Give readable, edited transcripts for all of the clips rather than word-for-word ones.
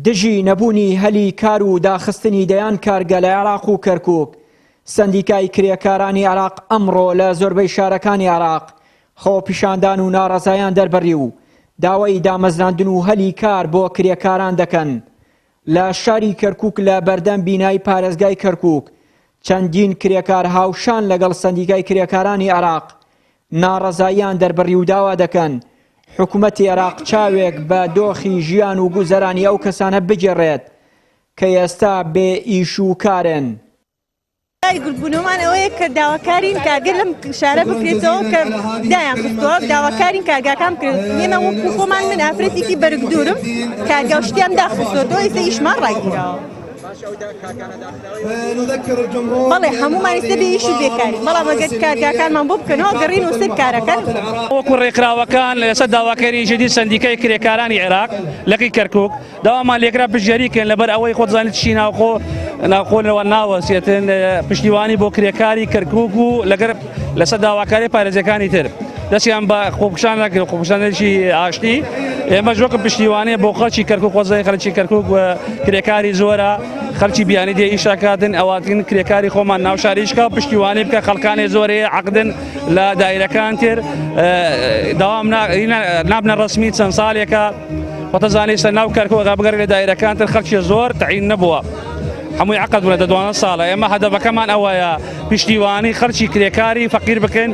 دژی نەبوونی هەلی کار و داخستنی دەیان کارگە لە عێراق و کەرکوک، سەندیکای کرێکارانی عێراق ئەمڕۆ لە زۆربەی شارەکانی عێراق خۆپیشاندان و ناڕەزایان دەربڕی و داوای دامەزراندن و هەلی کار بۆ کرێکاران دەکەن. لە شاری کەرکوک لە بەردەم بینای پارێزگای کەرکوک چەندین کرێکار هاوشان لەگەڵ سەندیکای کرێکارانی عێراق ناڕەزاییان دەربڕی و داوا دەکەن حکومەتی عێراق چاوێک بە دۆخی ژیان و گوزەرانی ئەو کەسانە بگێڕێت کە ئێستا بێ ئیش و کارن. گردبوونەوەمان ئەوەیە کە داواکارین کارگە لەم شارە بکرێتەوە کە دایان خستووە داواکارین کارگاکان بکرێت ئێمە وەکو خۆمان من ئافرەتێکی بەرگدوورم کارگا و شتیان داخستووەتەوە ئێستا ئیشمان ڕاگیراوە. بەڵێ هەموومان ئێستا بێ ئیش و بێکارین بەڵام ئەگەر کارگاکانمان بۆ بکەنەوە گەڕین و سەر کارەکان. وەکو ڕێکخراوەکان لەسەر داواکاری جدی سەندیکای کرێکارانی عێراق لقی کەرکوک داوامان لێکرا پشتگیری کەن لەبەر ئەوەی خۆت زانیت چی ناوخۆ ناوخۆ لەوە ناوەسێتن پشتیوانی بۆ کرێکاری کەرکوک و لەگەر لەسەر داواکاری پارێزەکانی تر دەستیان بە خۆپیشان نەکرد خۆپیشانێکی ئاشتی ئێمەش وەکە پشتیوانەیە بۆ خەڵکی کەرکوک خۆزای خەڵکی کەرکوک و کرێکاری زۆرە خەڵکی بیانی دێ ئیشاکاتن ئەواتین کرێکاری خۆمان ناو شاریشکا پشتیوانی بکە خەڵکانی زۆرەیە عقدن لە دایرەکان تر داوام نابنە ڕسمی چەند ساڵێکە خۆتەزانی سەر ناو کەرکوک بگەڕێ لە دایرەکان تر خەڵکی زۆر تەعین نەبووە هەمووی عقد بوونە دە دوانە ساڵە ئێمە هەدەفەکەمان ئەوەیە پشتیوانی خەڵکی کرێکاری فەقیر بکەین.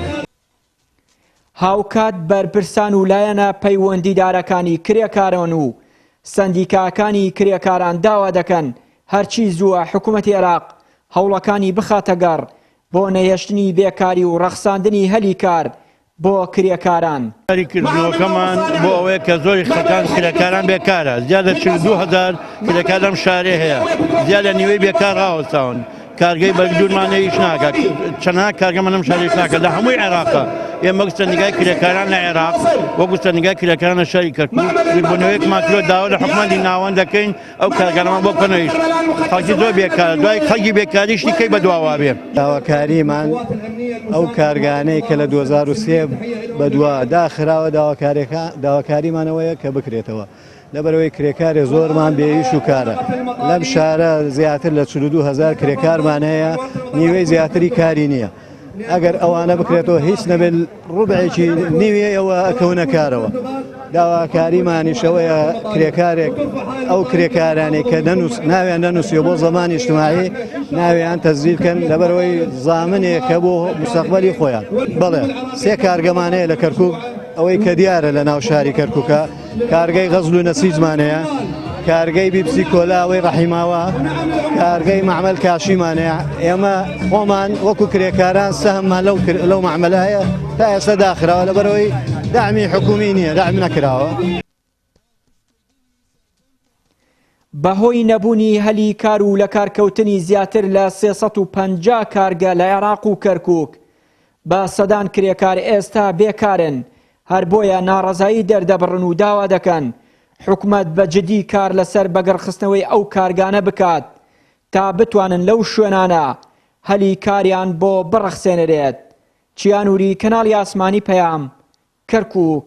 هاوکات بەرپرسان و لایەنە پەیوەندیدارەکانی کرێکاران و سەندیکاکانی کرێکاران داوا دەکەن هەرچی زووە حکومەتی عێراق هەوڵەکانی بخاتەگەڕ بۆ نەهێشتنی بێکاری و ڕەخساندنی هەلی کار بۆ کرێکاران. کاری کردنەوەکەمان بۆ ئەوەیە کە زۆری خەڵکان کرێکاران بێکارە زیاد لە 42000 کرێکار لەم شارێ هەیە زیاد لە نیوەی بێکار ڕاوەستاون کارگەی بەرگدوورمان ئیش ناکات چەندها کارگەمان لەم شارێش ناکات لە هەمووی عێراقە ئێمە وەک سەندیکای کرێکاران لە عێراق وەکو سەندیکای کرێکاران لە شاری کەرکوک گردبوونەوەیەکمان کردووە داوا لە حکومەتی ناوەند دەکەین ئەو کارگانەمان بۆ بکەنەوە خەڵکی زۆر بێکارە دوای خەڵکی بێکاری شتی کەی بەدواوە بێ. داواکاریمان ئەو کارگانەی کە لە 2003 بەدوا داخراوە داواکاریمان ئەوەیە کە بکرێتەوە لەبەرەوەی کرێکارێ زۆرمان بێ ئیش و کارە لەم شارە زیاتر لە 42 هزار کرێکارمان هەیە نیوەی زیاتری کاری نییە ئەگەر ئەوانە بکرێتەوە هیچ نەبێت ڕوبعێکی نیوێ ئەوە ئەکەونە کارەوە داواکاریمانیش ئەوەیە کرێکارێک ئەو کرێکارانەی کە نەنووس ناویان نەنووسیوە بۆ زەمانی اجتماعی ناویان تەزیل کەن لەبەرەوەی زامنێکە بۆ مستەقبەلی خۆیان بەڵێ سێ کارگەمان هەیە لە کەرکوک ئەوەی کە دیارە لە ناو شاری کەرکوکە کارگەی غەزل و نەسیجمان هەیە کارگەی بیپسی کۆلا ئەوەی ڕەحیماوە کارگەی مەعمەل کاشیمان هەیە ئێمە خۆمان وەکو کرێکاران سەهممان لەو لەو مەعمەلە هەیە تا ئێستا داخراوە لەبەرەوەی دەعمی حکومی نییە دەعم نەکراوە. بەهۆی نەبوونی هەلی کار و لەکارکەوتنی زیاتر لە 350 کارگە لە عێراق و کەرکوک بە سەدان کرێکار ئێستا بێکارن هەر بۆیە ناڕەزایی دەردەبڕن و داوا دەکەن حکومەت بە جدی کار لەسەر بەگەڕخستنەوەی ئەو کارگانە بکات تا بتوانن لەو شوێنانە هەلی کاریان بۆ بڕەخسێنرێت. چیا نوری، کەناڵی ئاسمانی پەیام، کەرکوک.